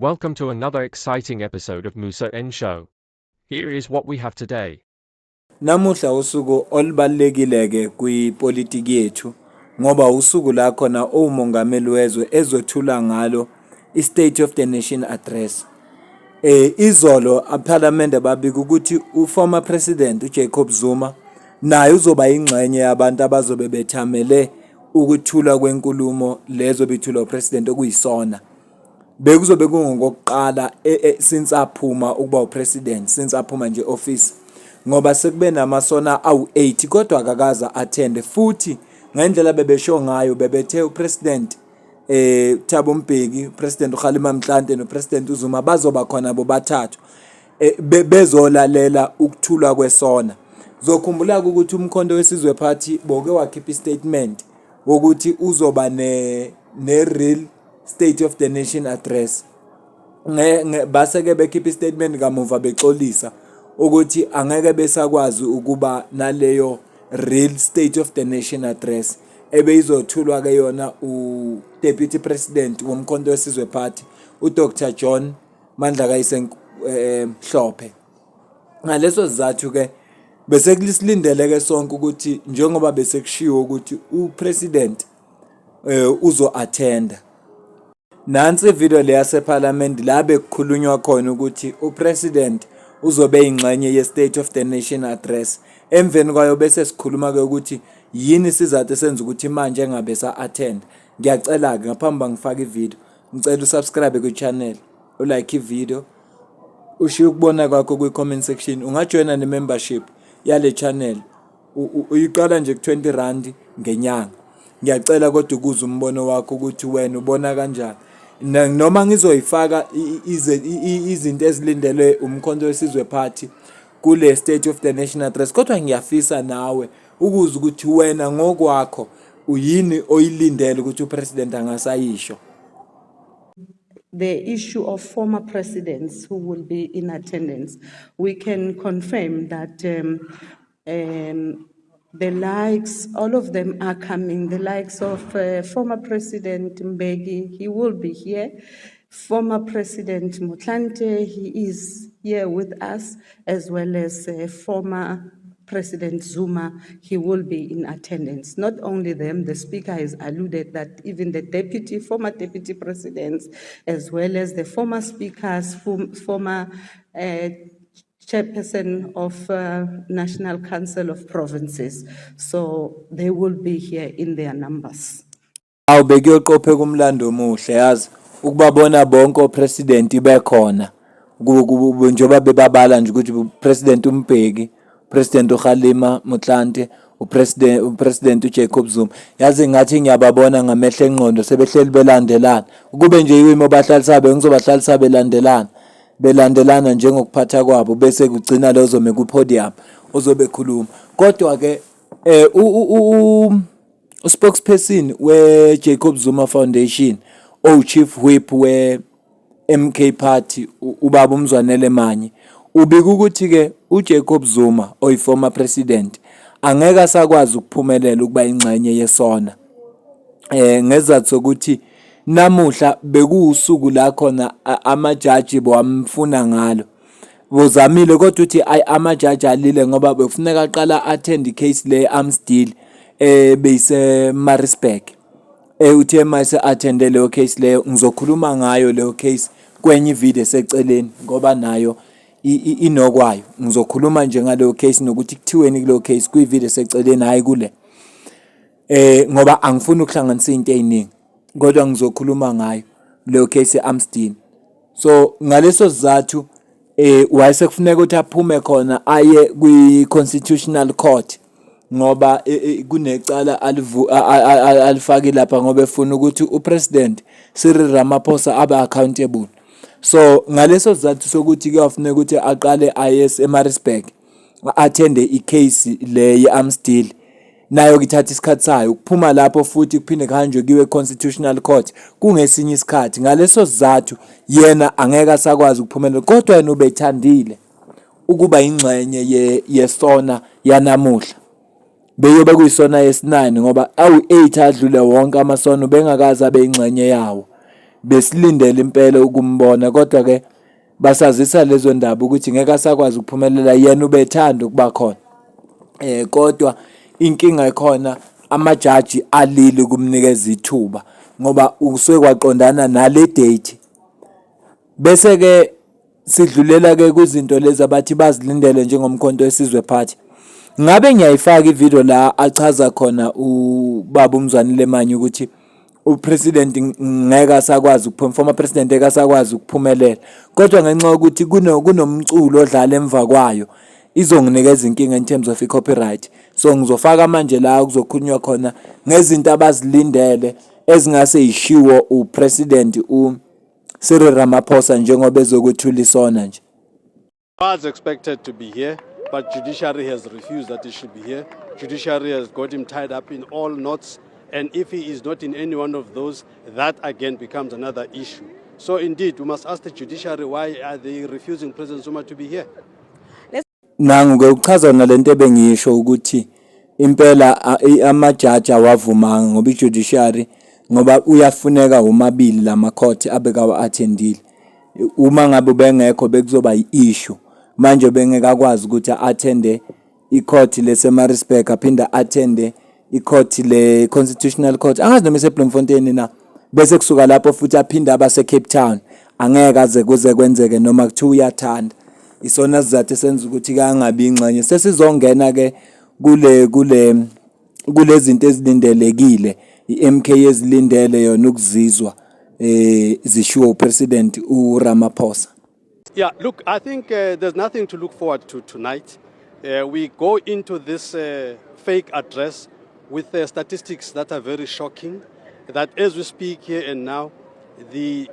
Welcome to another exciting episode of Musa N Show. Here is what we have today. Namuhla usuku olubalulekile ke kwipolitiki yethu ngoba usuku la khona umongameli wezwe ezothula ngalo i-State of the Nation Address. Izolo ePhalamende babika ukuthi u-former president uJacob Zuma naye uzoba ingxenye yabantu abazobe bethamele ukuthulwa kwenkulumo lezo bethulwa upresident okuyisona. Bekuzobe kungokokuqala since aphuma ukuba upresident, since aphuma nje office, ngoba sekube namasona awu-8 kodwa akakaze attend. Futhi ngendlela bebesho ngayo, bebethe upresident Thabo Mbeki, upresident uKgalema Motlanthe nopresident uZuma bazoba khona bobathathu bezolalela ukuthulwa kwesona. Zokhumbula ukuthi uMkhonto weSizwe Party boke wakhipha istatement wokuthi uzoba ne real State of the Nation Address. Base ke bekhipha istatement kamuva bexolisa ukuthi angeke besakwazi ukuba naleyo real State of the Nation Address ebeyizothulwa ke yona u-Deputy President woMkhonto weSizwe Party, uDr John Mandlakayise Hlophe. Ngaleso sizathu ke bese kusilindele ke sonke ukuthi njengoba bese kushiwo ukuthi upresident uzo attenda. Nansi ivideo le yaseParliament la bekukhulunywa khona ukuthi upresident uzobe ingxenye ye-State of the Nation Address. Emveni kwayo bese sikhuluma ke ukuthi yini isizathu esenza ukuthi manje engabe sa-attend. Ngiyacela ke ngaphambi ngifake ivideo, ngicela usubscribe kwi-channel, ulike ivideo, ushiye ukubona kwakho kwi-comment section. Ungajoyina ne-membership yale channel, uyiqala nje ku-R20 ngenyanga. Ngiyacela kodwa ukuza umbono wakho ukuthi wena ubona kanjani. Noma ngizoyifaka izinto ezilindelwe uMkhonto weSizwe Party kule State of the Nation Address, kodwa ngiyafisa nawe ukuze ukuthi wena ngokwakho uyini oyilindele ukuthi upresident angasayisho. The issue of former presidents who will be in attendance. We can confirm that the likes, all of them are coming. The likes of former President Mbeki, he will be here. Former President Motlanthe, he is here with us, as well as former President Zuma, he will be in attendance. Not only them, the speaker has alluded that even the deputy, former deputy presidents, as well as the former speakers, former chairperson of National Council of Provinces. So they will be here in their numbers. Awu, bekuyoqopheka umlando omuhle yazi ukubabona bonke opresident bekhona, njengoba bebabala nje ukuthi upresident uMbeki, upresident uKgalema Motlanthe, upresident uJacob Zuma. Yazi ngathi ngiyababona ngamehlo engqondo sebehleli belandelana. Kube nje yimi obahlalisa, bengizobahlalisa belandelana, belandelana njengokuphatha kwabo, bese kugcina lo ozome ku-podium ozobe ekhuluma. Kodwa ke u-spokesperson we-Jacob Zuma Foundation, owu-chief whip we-MK Party, ubaba uMzwanele Manyi, ubika ukuthi ke uJacob Zuma oyi-former president angeke asakwazi ukuphumelela ukuba ingxenye yesona ngezathu sokuthi namuhla bekuwusuku la khona amajaji bowamfuna ngalo. Bozamile kodwa uthi ayi, amajaji alile ngoba bekufuneka aqala attend icase le arms deal beyise Maritzburg. Uthe mase attende leyo case leyo, ngizokhuluma ngayo leyo case kwenye ivideo eseceleni ngoba nayo inokwayo. Ngizokhuluma nje ngaleyo case nokuthi kuthiweni kuleyo case kwivideo eseceleni, hayi kule, ngoba angifuni ukuhlanganisa izinto eziningi, kodwa ngizokhuluma ngayo leyo case ye-arms deal. So ngaleso sizathu wayesekufuneka ukuthi aphume khona aye kwi-Constitutional Court ngoba kunecala alifake lapha ngoba efuna ukuthi upresident Cyril Ramaphosa abe accountable. So ngaleso sizathu sokuthi kuyafuneka ukuthi aqale aye eMaritzburg, attende icase le ye-arms deal, nayo kithatha isikhathi sayo. Ukuphuma lapho futhi kuphinde kuhanjwe kuyiwe Constitutional Court kungesinye isikhathi. Ngaleso sizathu yena angeke asakwazi ukuphumelela, kodwa yena ubethandile ukuba ingxenye yesona yanamuhla. Beyobe kuyisona yesi-9 ngoba awu-8 adlule wonke amasona bengakaze abe ingxenye yawo. Besilindele impela ukumbona kodwa ke basazisa lezo ndaba ukuthi ngeke asakwazi ukuphumelela yena ubethanda ukuba khona. Eh kodwa inkinga ekhona amajaji alile ukumnikeza ithuba ngoba usuke kwaqondana nale date. Bese ke Sidlulela ke kwizinto lezi abathi bazilindele njengoMkhonto weSizwe Party. Ngabe ngiyayifaka ivideo la achaza khona ubaba uMzwanele Manyi ukuthi upresident ngeke asakwazi ukuphuma, former president ngeke asakwazi ukuphumelela. Kodwa ngenxa yokuthi kunomculo odlala emva kwayo izonginikeza inkinga in terms of i-copyright. So ngizofaka manje la kuzokhulunywa khona ngezinto abazilindele ezingase yishiwo upresident u Cyril Ramaphosa njengoba ezokwethula isona nje. Was expected to be here, but judiciary has refused that he should be here. Judiciary has got him tied up in all knots, and if he is not in any one of those, that again becomes another issue. So indeed, we must ask the judiciary, why are they refusing President Zuma to be here? Nangu-ke uchaza nalento ebengiyisho ukuthi impela amajaji awavumanga ngoba i-judiciary ngoba uyafuneka womabili lama court abekawa-attendile. Uma ngabe ubengekho bekuzoba i-issue. Manje bengeke akwazi ukuthi a-attende i-court lese-Maritzburg aphinde a-attende i-court le-Constitutional Court. Angazi noma ise-Bloemfontein na. Bese kusuka lapho futhi aphinde aba se-Cape Town. Angeke aze kuze kwenzeke noma kuthiwa uyathanda. Isona sizathu esenza ukuthi ke angabi ingxenye. Sesizongena ke kule kule kulezinto ezilindelekile i-MK ezilindele yona ukuzizwa eh zishiwo uPresident uRamaphosa. Yeah, look, I think there's nothing to look forward to tonight. We go into this fake address with statistics that are very shocking, that as we speak here and now, the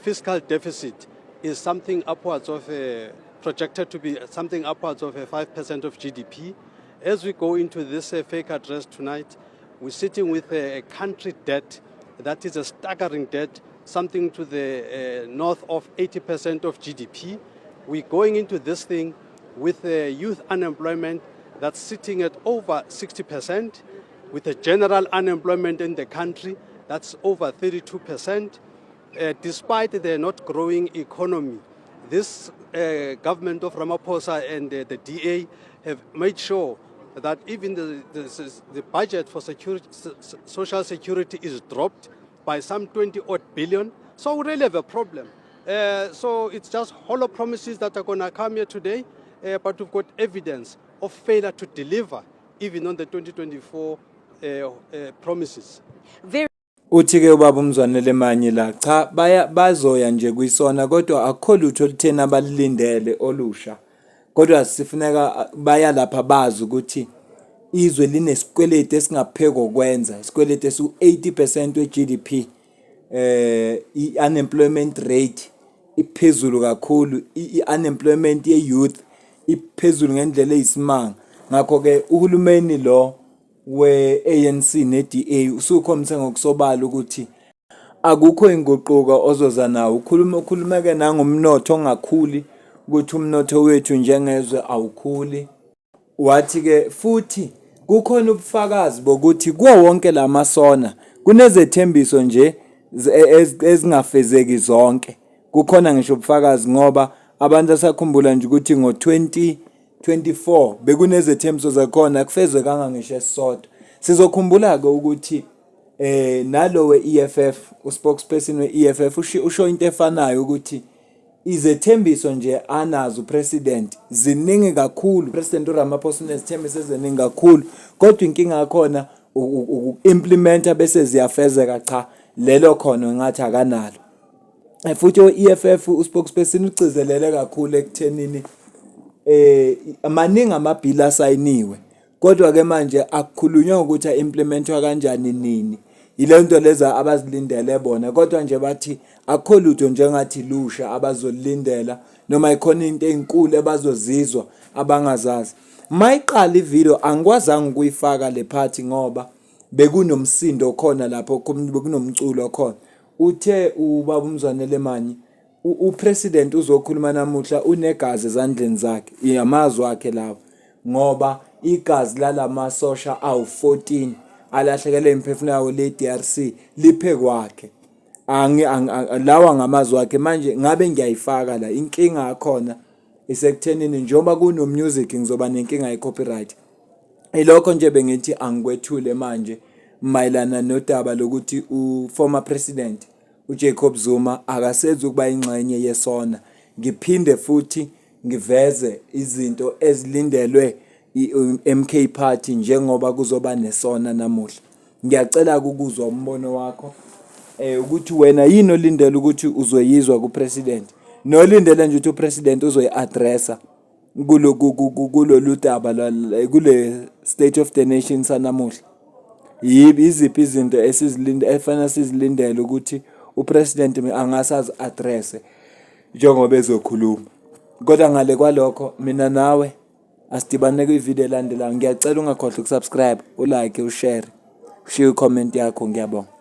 fiscal deficit is something upwards of, projected to be something upwards of 5% of GDP. As we go into this fake address tonight, we're sitting with a country debt that is a staggering debt, something to the north of 80% of GDP. We're going into this thing with youth unemployment that's sitting at over 60%, with a general unemployment in the country that's over 32%. Despite the not growing economy, this government of Ramaphosa and the DA have made sure that even the budget for social security is dropped by some 20 odd billion. So we really have a problem. So it's just hollow promises that are going to come here today, but we've got evidence of failure to deliver even on the 2024 promises. Very Uthi-ke ubaba uMzwanele Manyi la, cha baya bazoya nje kwisona kodwa akukho lutho olutheni abalilindele olusha. Kodwa sifuneka baya lapha bazi ukuthi izwe linesikweletu esingapheki kokwenza, isikweletu esiwu-80% we-GDP. I-unemployment rate iphezulu kakhulu, i-unemployment ye-youth iphezulu ngendlela eyisimanga. Ngakho-ke uhulumeni lo we-ANC ne-DA usukhombise ngokusobala ukuthi akukho inguquko ozoza nawo. Ukhuluma ukhulumeke nangomnotho ongakhuli ukuthi umnotho wethu njengezwe awukhuli. Wathi-ke futhi kukhona ubufakazi bokuthi kuwo wonke la masona kunezethembiso nje ezingafezeki zonke. Kukhona ngisho ubufakazi ngoba abantu asakhumbula nje ukuthi ngo-2024 bekunezethembiso zakhona akufezekanga ngisho esisodwa. Sizokhumbula-ke ukuthi nalo we-EFF, uspokesperson we-EFF usho into efanayo ukuthi izethembiso nje anazo upresident ziningi kakhulu. President uRamaphosa unezithembiso eziningi kakhulu kodwa inkinga yakhona uku-implementa bese ziyafezeka, cha lelo khono ngathi akanalo. Futhi o-EFF uspokesperson ugcizelele kakhulu ekuthenini maningi amabhili asayiniwe kodwa ke manje akukhulunywa ukuthi a-implementwa kanjani nini. Yile nto leza abazilindele bona kodwa nje bathi akukho lutho njengathi lusha abazolindela noma ikhona into ezinkulu ebazozizwa abangazazi. Mayiqala ivideo angikwazanga ukuyifaka le part ngoba bekunomsindo khona lapho, bekunomculo khona. Uthe ubaba uMzwanele Manyi upresident uzokhuluma namuhla unegazi ezandleni zakhe, amazwi akhe lawo, ngoba igazi lalamasosha awu-14 alahlekelwe imiphefumulo yawo le DRC liphe kwakhe. Angi lawa ngamazwi akhe manje ngabe ngiyayifaka la inkinga yakhona isekuthenini njengoba kuno music ngizoba nenkinga ye copyright. Ilokho nje bengithi angikwethule manje mayelana nodaba lokuthi u-former president uJacob Zuma akasenzi ukuba ingxenye yesona. Ngiphinde futhi ngiveze izinto ezilindelwe i-MK Party njengoba kuzoba nesona namuhla. Ngiyacela ukuzwa umbono wakho eh ukuthi wena yini olindele ukuthi uzoyizwa kupresident nolindele nje ukuthi upresident uzoyi-addressa kulolu daba kule state of the nation sanamuhla. Yibi iziphi izinto esizilinde efanele sizilindele ukuthi upresident angase azi-addresse njengoba ezokhuluma. Kodwa ngale kwalokho mina nawe asidibane kwividiyo elandelayo. Ngiyacela ungakhohlwa ukusubscribe, ulike, ushare, ushiye i-comment yakho. Ngiyabonga.